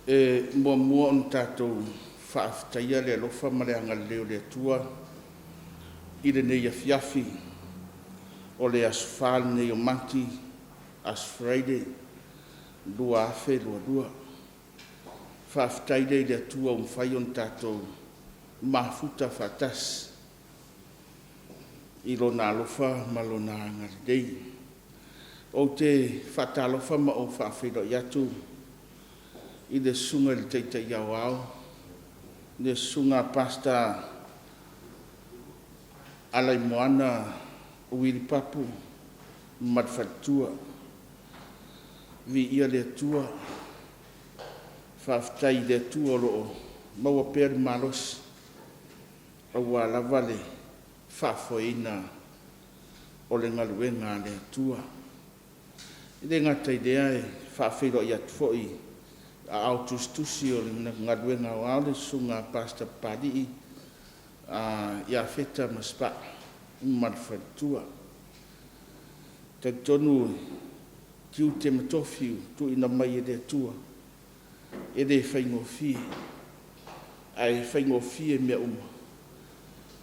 E muamua ona tatou faafetaia le alofa ma le agalelei o le Atua i lenei afiafi o le aso 4 lenei o Mati, aso Faraile 2022. Faafetai lea i le Atua ua mafai ona tatou mafuta faatasi i Lona alofa ma Lona agalelei. Ou te faatalofa ma ou faafeiloai atu i le Susuga i le Taitai Aoao, le Susuga Pastor Alaimoana Uili Papu ma le faletua. Viia le Atua, faafetai i le Atua o lo o maua pea le malosi aua lava le faafoeina o le galuega a le Atua. E le gata i lea, e faafeiloai atu foi i Aao tusitusi o le galuega aoao, le Susuga a Pastor Papalii Iafeta Masepau ma le faletua. E talitonu o tiute ma tofi ua tuuina mai e le Atua, e le faigofie, ae faigofie mea uma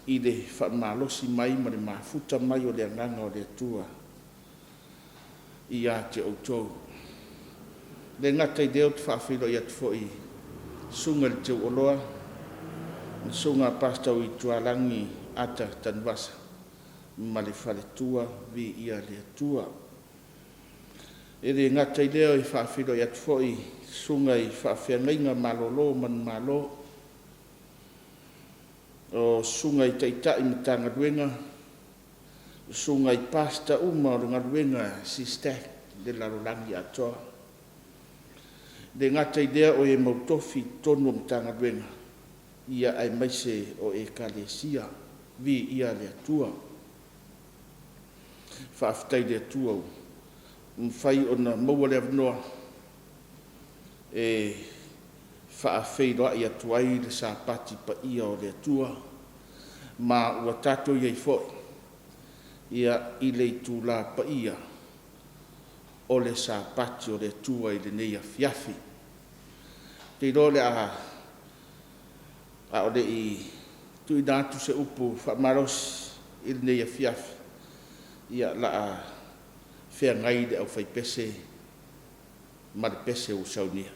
i le faamalosi mai ma le mafuta mai o le Agaga o le Atua ia te outou. E le gata i lea ou te faafeiloai atu foi i le Susuga i le Teuoloa, le Susuga Pastor Tualagi Ata Tanuvasa ma le faletua. Viia le Atua. E le gata i lea, e faafeiloai atu foi i susuga i faafeagaiga malolo manumalo, o susuga i Taitai o Matagaluega, o susuga i Pastor uma o le galuega a le SSTAC i le lalolagi atoa. E le gata i lea o e mautofi i totonu o Matagaluega, aemaise o Ekalesia. Viia le Atua. Faafetai i le Atua ua mafai ona maua le avanoa e faafeiloai atu ai le Sapati paia o le Atua, ma ua tatou i ai foi i le itula paia o le Sapati o le Atua i lenei afiafi. Ou te iloa o le a o le i tuuina atu se upu faamalosi i lenei afiafi, o le a feagai le aufaipese ma le pese ua saunia.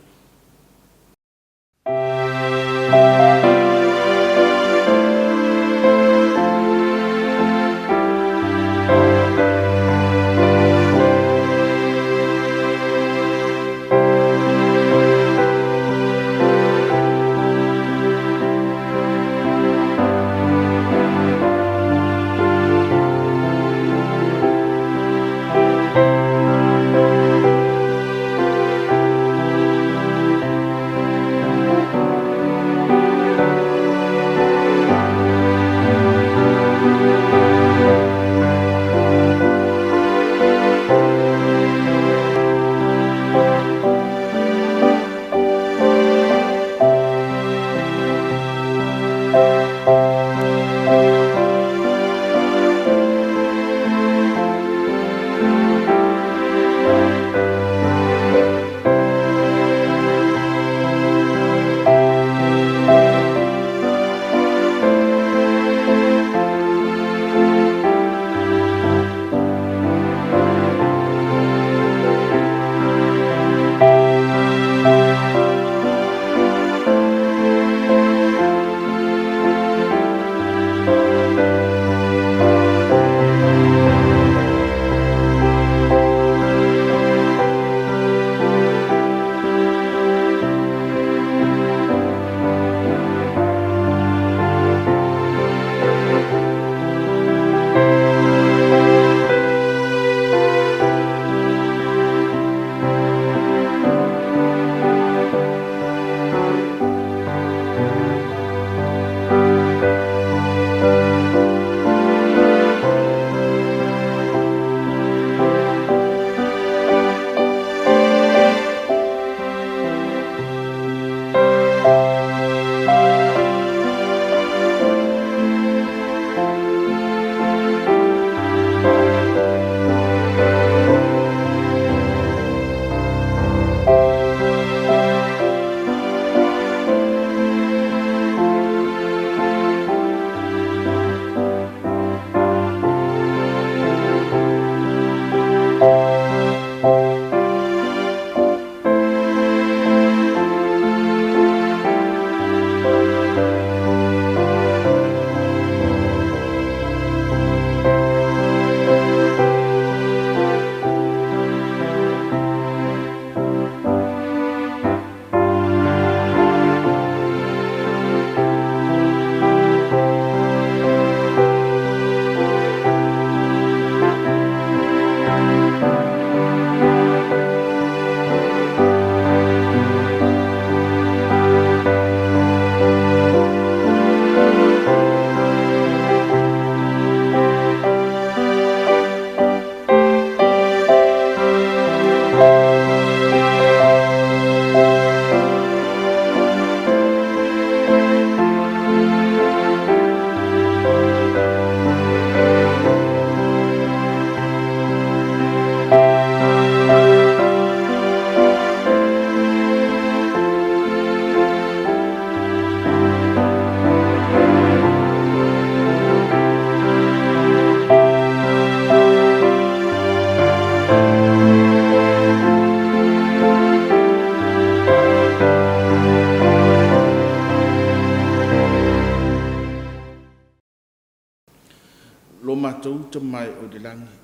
ita mae o i le lagi,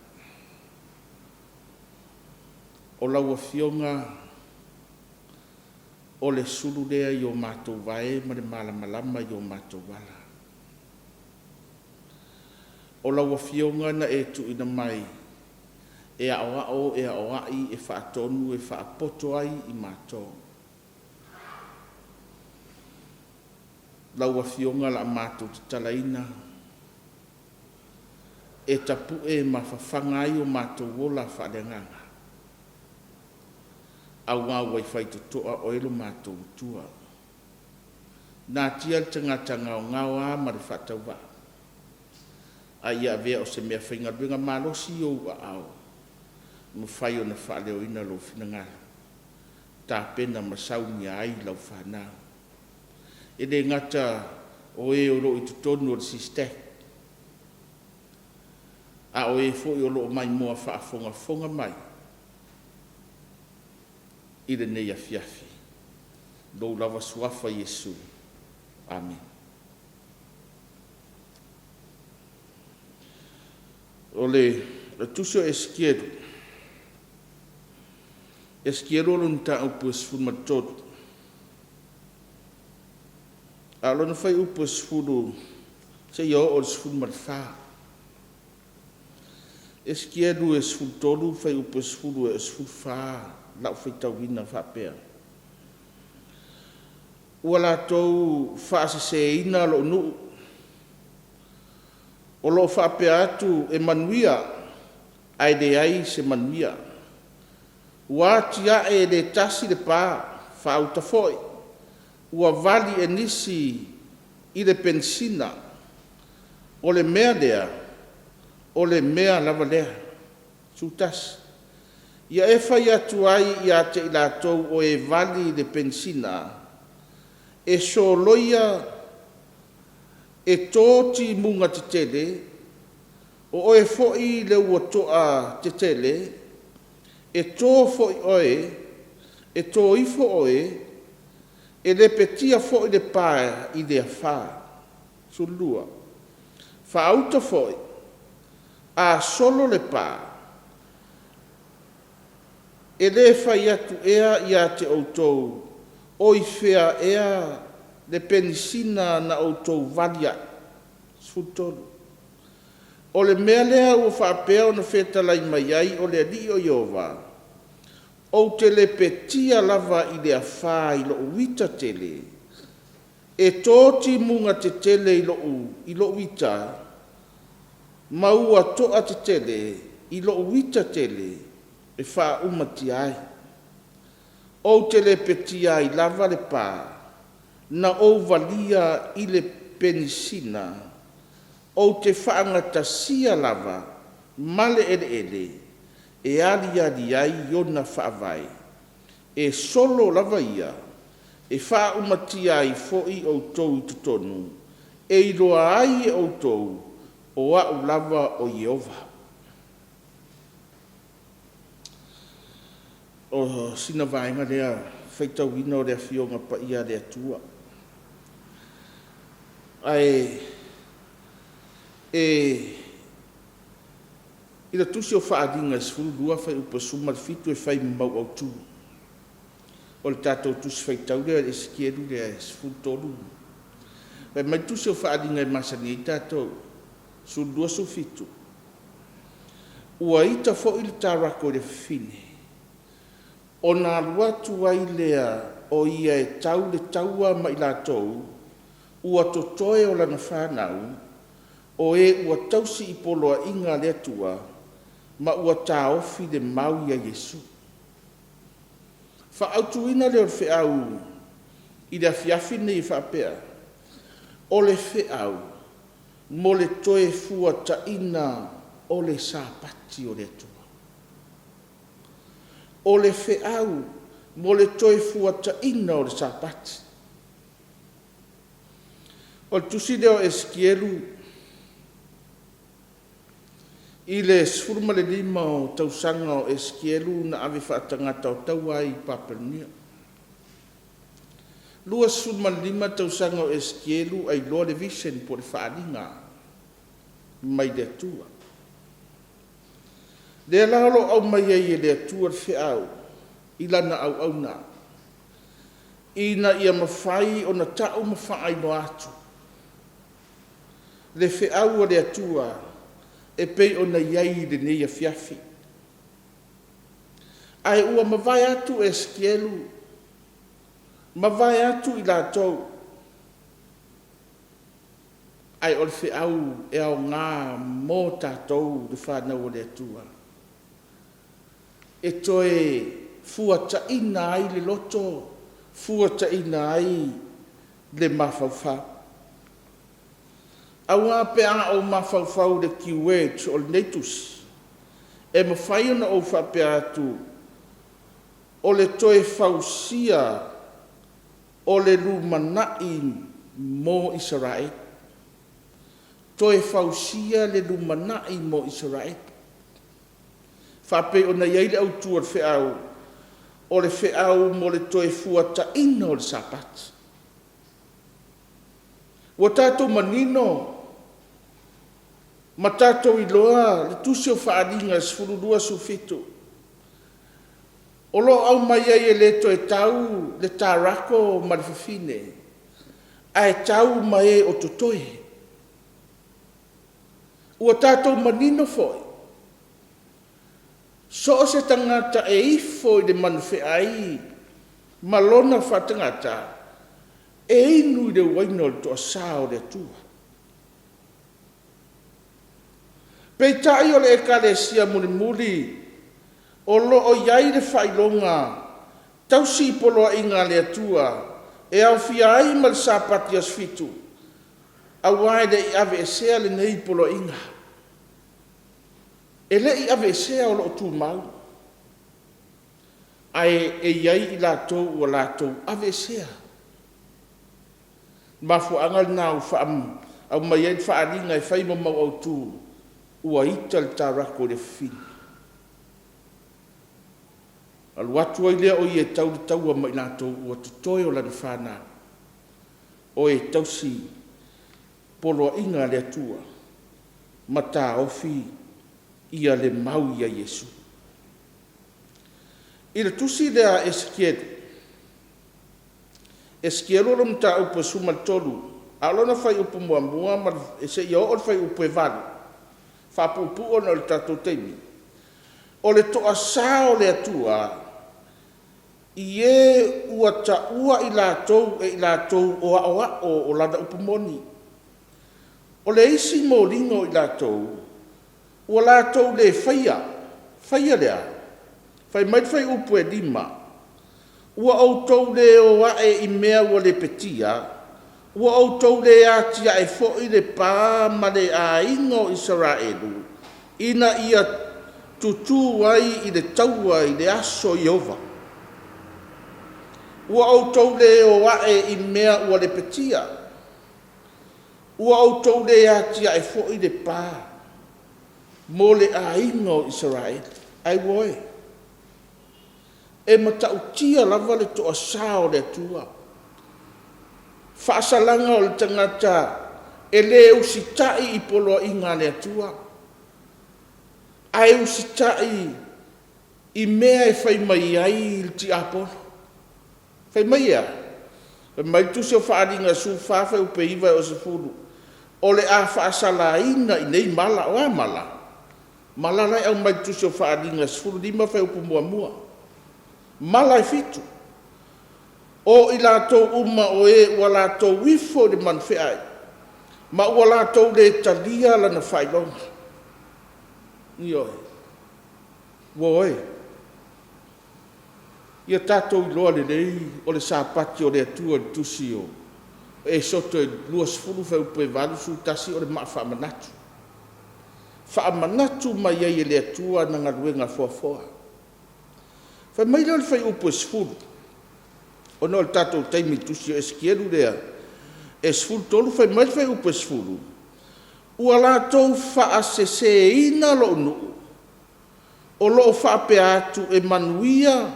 o lau Afioga o le sulu lea i o matou vae ma le malamalama i o matou ala. O lau Afioga na e tuuina mai e aoao, e aoai, e faatonu, e faapoto ai i matou. Lau Afioga o le a matou tatalaina e tapue ma fafaga ai o matou ola faaleagaga aua ua i faitotoa oe lo matou Atua. Natia le tagata gaogao a ma le faatauvaa, a ia avea o se meafaigaluega malosi i ou aao e mafai ona faaleoina lou finagalo, tapena ma saunia ai lau fanau. E le gata o e o lo o i totonu o le SISTEC, a o e foi o lo o maimoa faafogafoga mai i lenei afiafi. I lou lava Suafa Iesu. Amene. O le Tusi o Esikielu, Esikielu o lona mataupu e 13, a o lona fuaiupu e 10 seia oo i le 14. Esikielu e 13 fuaiupu e 10 e oo i le 14 lau faitauina e faapea, “Ua latou faaseseina lo'u nuu, o lo o faapea atu, ‘E manuia,’ ae leai se manuia. Ua atia'e e le tasi le pa, faauta foi, ua vali e nisi i le penisina. O le mea lea, o le mea lava lea.” 11. Ia e fai atu ai ia te i latou o e vali i le penisina, “E soloia e to timuga tetele, o oe foi le ua to'a tetele, e to foi oe, e to ifo oe, e lepetia foi le pa i le afa.” 12. Faauta foi, a solo le pa, e le fai atu ea ia te outou, ‘O i fea ea le penisina na outou vali ai?” 13. O le mea lea ua faapea ona fetalai mai ai o le Alii o Ieova, “Ou te lepetia lava i le afā i lou ita tele, e to timuga tetele i lou ita, ma ua to'a tetele i lou ita tele e faaumatia ai. Ou te lepetia ai lava le pa na ou valia i le penisina, ou te faagatasia lava ma le eleele e aliali ai ona faavae, e solo lava ia, e faaumatia ai foi outou i totonu, e iloa ai e outou o Au lava o Ieova.” O sina vaega lea faitauina o le Afioga Paia a le Atua. Ae i le tusi o Faaaliga e 12 fuaiupu e 17 e fai ma mau autu. O le tatou Tusi Faitau lea o Esikielu lea e 13. Fai mai le tusi o Faaaliga e masani ai tatou 12, 17, “Ua ita foi le tarato i le fafine, ona alu atu ai lea o ia e tau le taua ma i latou ua totoe o lana fanau, o e ua tausi i poloaiga a le Atua ma ua taofi le mau ia Iesu.” Faaautuina lea o le feau i le afiafi lenei e faapea, o le feau mo le Toefuataiga o le Sapati o le Atua. O le feau mo le Toefuataiga o le Sapati. O le tusi lea o Esikielu i le 15 o tausaga o Esikielu na ave faatagata taua ai i Papelonia. 25 tausaga o Esikielu ailoa le vision po o le faaaliga mai le Atua. Lea la o lo o aumai ai e le Atua le feau i Lana auauna ina ia mafai ona tau ma faailoa atu le feau a le Atua e pei ona i ai lenei afiafi. Ae ua mavae atu Esikielu, mavae atu i latou, ae o le feau e aoga mo tatou le fanau a le Atua, e toe fuata'ina ai le loto, fuata'ina ai le mafaufau. Aua pe a ou mafaufau i le key words o lenei tusi, e mafai ona ou faapea atu, o le toe fausia o le lumanai mo Isaraelu. Toe fausia le lumanai mo Isaraelu. E faapei ona i ai le autu o le feau, o le feau mo le toe fuata'ina o le Sapati. Ua tatou manino ma tatou iloa le Tusi o Faaaliga 12:17, o lo o aumai ai e le toe tau le tarato ma le fafine, ae tau ma e o totoe. Ua tatou manino foi, so o se tagata e ifo i le manufeai ma lona faatagata, e inu i le uaina o le toasa o le Atua. Peitai o le Ekalesia mulimuli o lo o i ai le faailoga tausi poloaiga a le Atua e aofia ai ma le Sapati Aso Fitu, aua e le i aveesea lenei poloaiga. E le i aveesea o lo o tumau, ae e i ai i latou ua latou aveesea. O le mafuaaga lena ua aumai ai le faaaliga e fai ma mau autu, ua ita le tarato i le fafine, alu atu ai lea o ia e tau le taua ma i latou ua totoe o lana fanau, o e tausi poloaiga a le Atua ma taofi ia le mau ia Iesu. I le tusi lea a Esikielu, Esikielu o le mataupu e 13, a o lona fuaiupu 1 seia oo i le fuaiupu e 8, faapuupuu ona o le tatou taimi, o le toasa o le Atua i e ua taua i latou e i latou o Aoao o lana upu moni. O le isi moliga o i latou ua latou le faia, faia le a? Fai mai le fuaiupu 5, “Ua outou le o ae i mea ua lepetia, ua outou le atiae foi le pa ma le aiga o Isaraelu ina ia tutū ai i le taua i le aso o Ieova. Ua outou le o ae i mea ua lepetia, ua outou le atiae foi le pa mo le aiga o Isaraelu.” Ai auē! E matautia lava le toasa o le Atua, faasalaga o le tagata e le usitai i poloaiga a le Atua, ae usitai i mea e fai mai ai le tiapolo. Fai mai e a? Fai mai le Tusi o Faaaliga 14 fuaiupu e 9 e oo i le 10, “O le a faasalaina i nei mala.” O a mala? Mala la e aumai i le Tusi o Faaaliga 15 fuaiupu 1, mala e fitu, o i latou uma o e ua latou ifo i le manufeai ma ua latou le talia lana faailoga. Ioe. Ua oe, ia tatou iloa lelei o le Sapati o le Atua i le Tusi o Esoto 20 fuaiupu 8, 11, o le maa faamanatu, faamanatu mai ai e le Atua ana galuega foafoa. Fai mai lea o le fuaiupu 10 ona o le tatou taimi i le Tusi o Esikielu lea e 13, fai mai le fuaiupu 10, “Ua latou faaseseina lo'u nuu o lo o faapea atu, E manuia,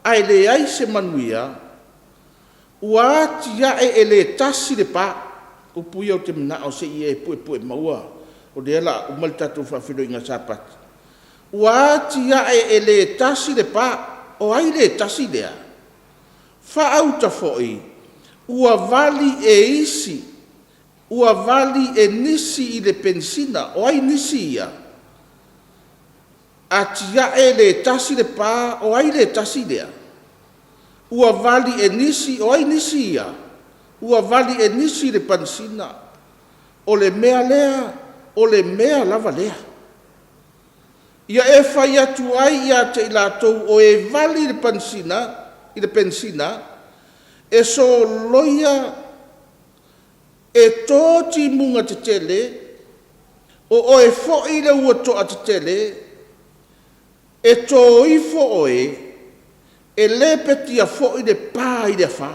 ae leai se manuia. Ua atia'e e le tasi le pa.” Upu ia ou te manao se i e puepue maua o lea o le a uma le tatou faafeiloaiga Sapati. Ua atiae e le tasi le pa. O ai le tasi lea? Faauta foi, ua vali e isi, ua vali e nisi i le penisina. O ai nisi ia? Atiae le tasi le pa. O ai le tasi lea? Ua vali e nisi. O ai nisi ia? Ua vali e nisi le panisina. O le mea lea, o le mea lava lea. Ia e fai atu ai ia te i latou o e vali i le panisina, i le penisina, e soloia, e to timuga tetele, o oe foi le ua toa tetele, e to ifo oe, e lepetia foi le pa i le afā.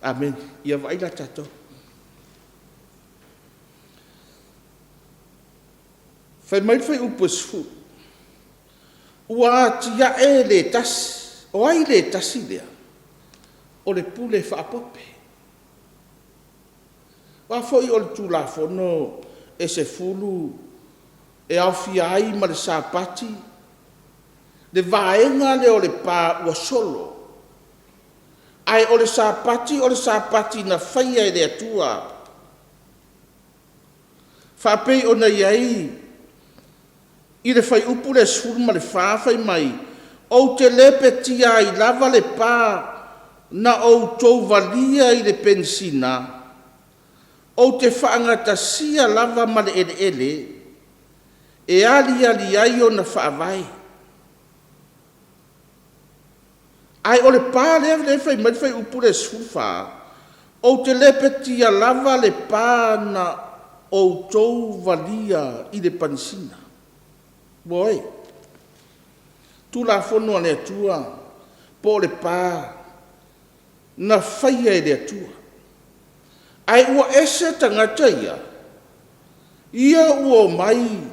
Amene. Ia vaai la tatou. Fai mai le fuaiupu e 10, ua atiae le tasi. O ai le tasi lea? O le pule faapope. Aua foi o le Tulafono e 10 e aofia ai ma le Sapati, le vaega lea o le pa ua solo. Ae o le Sapati o le Sapati na faia e le Atua, faapei ona i ai i le fuaiupu lea 14 fai mai, ou te lepetia ai lava le pa na outou valia i le penisina, ou te faagatasia lava ma le eleele e aliali ai ona faavae. Ae o le pa lea e fai mai le fuaiupu lea 14, ou te lepetia lava le pa na outou valia i le panisina. Ioe, Tulafono a le Atua po o le pa na faia e le Atua. Ae ua ese tagata ia, ia ua omai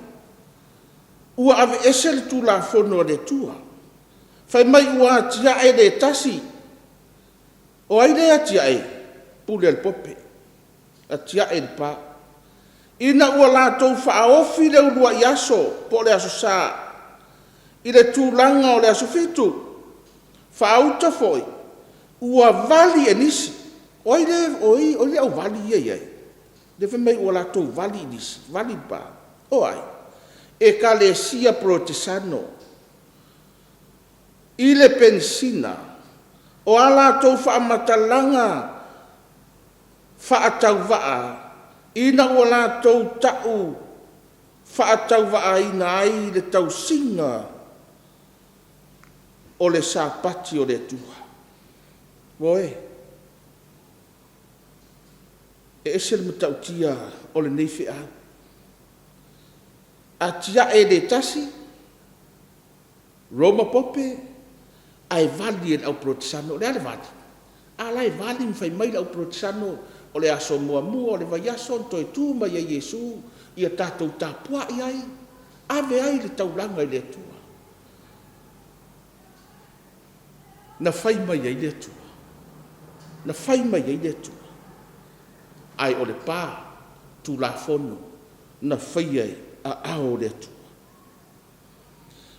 ua aveese le Tulafono a le Atua, fai mai ua atiae le tasi. O ai lea e atiae? Pule a le Pope, atiae le pa. Ina ua latou faaofi le uluai aso po o le Aso Sa i le tulaga o le aso Fitu, faauta foi ua vali e nisi. O ai le auvali ia e i ai? Lea fai mai ua latou vali i nisi, vali le pa. O ai? Ekalesia Porotesano i le penisina. O a latou faamatalaga faatauvaa ina ua latou tau faatauvaaina ai le tausiga o le Sapati o le Atua. Ioe, e ese le matautia o lenei feau. Atiae e le tasi Roma Pope ae vali e le au Porotesanó. O le a le vali? A la e vali ma fai mai le au Porotesanó, o le aso muamua o le vaiaso na toe tu mai ai Iesu, ia tatou tapuai ai, ave ai le taulaga i le Atua. Na fai mai ai le Atua, na fai mai ai le Atua. Ae o le pa Tulafono na faia i aao o le Atua.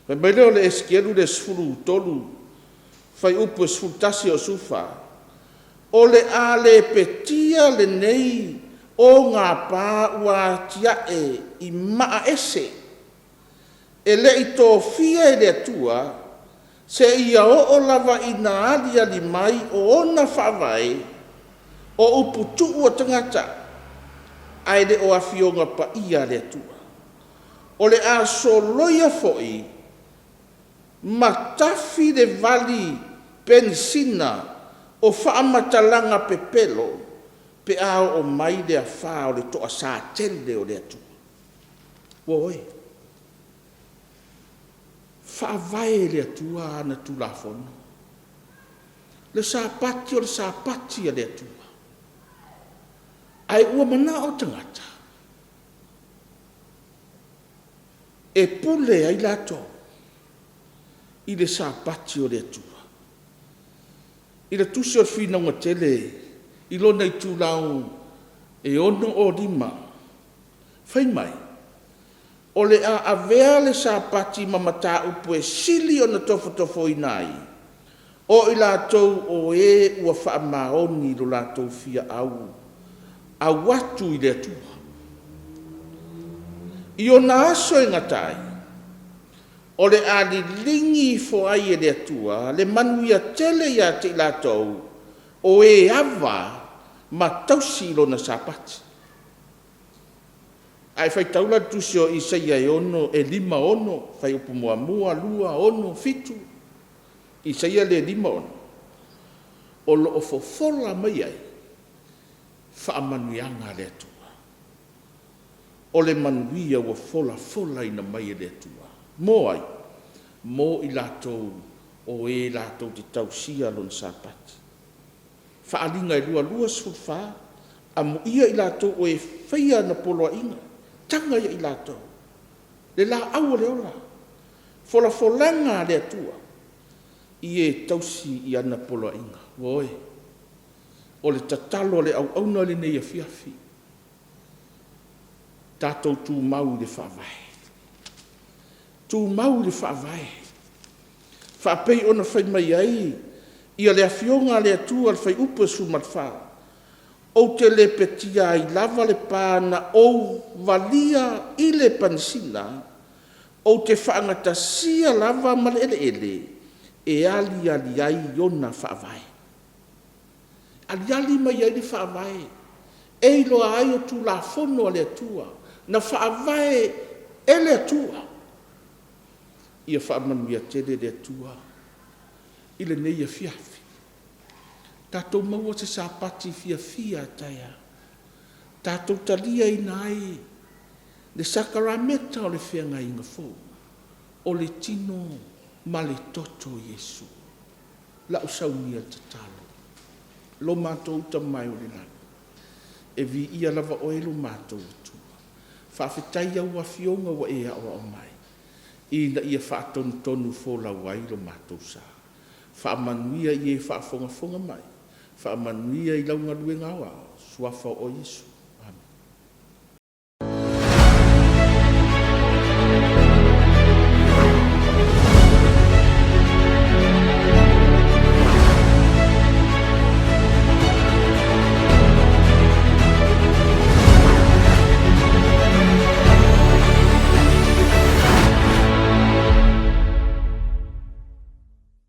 Fai mai lea o le Esikielu 13 fuaiupu e 11 seia 14, o le a lepetia lenei o gapa ua atia'e i maa ese e le i tofia e le Atua seia oo lava ina aliali mai o ona faavae o upu tu'u a tagata ae le o Afioga Paia a le Atua. O le a soloia foi ma tafi le vali penisina o faamatalaga pepelo pe a oo mai le afā o le toasā tele o le Atua. Ioe, faavae i le Atua ana Tulafono. Le Sapati o le Sapati a le Atua. Ae ua manao tagata e pule ai latou i le Sapati o le Atua. I le tusi o le Finauga Tele i lona itulau e 6 o 5, fai mai, O le a avea le Sapati ma mataupu e sili ona tofotofoina ai o i latou o e ua faamaoni lo latou fia auau atu i le Atua. I ona aso e gata ai, o le a liligi ifo ai e le Atua le manuia tele ia te i latou o e ava ma tausi Lona Sapati. A e faitau la i le tusi o Isaia e 56 fuaiupu 1, 2, 6, 7, Isaia lea e 56, o lo o fofola mai ai faamanuiaga a le Atua. O le manuia ua folafolaina mai e le Atua. Mo ai? Mo i latou o e latou te tausia Lona Sapati. Faaaliga e 2, 24, amuia i latou o e faia ana Poloaiga, taga ia i latou le laau o le ola, folafolaga a le Atua i e tausi i ana poloaiga. Ioe, o le tatalo a le auauna i lenei afiafi, tatou tumau i le Faavae, tumau i le Faavae, faapei ona fai mai ai le Afioga a le Atua i le Fuaiupu 14, ou te lepetia ai lava le pa na ou valia i le panisina, ou te faagatasia lava ma le eleele e aliali ai ona faavae. Aliali mai ai le faavae e iloa ai o Tulafono a le Atua na faavae e le Atua. Ia faamanuia tele le Atua i lenei afiafi. Tatou maua se Sapati fiafia a taeao, tatou taliaina ai le sakarameka o le Feagaiga Fou, o le Tino ma le Toto o Iesu. O lau saunia tatalo, lo matou Tama e i le Lagi, e viia lava Oe lo matou Atua. Faafetai i au Afioga ua e aoao mai ina ia faatonutonufolau ai lo matou sa. Faamanuia i e faafogafoga mai, faamanuia i lau galuega aoao, i le Suafa o Iesu.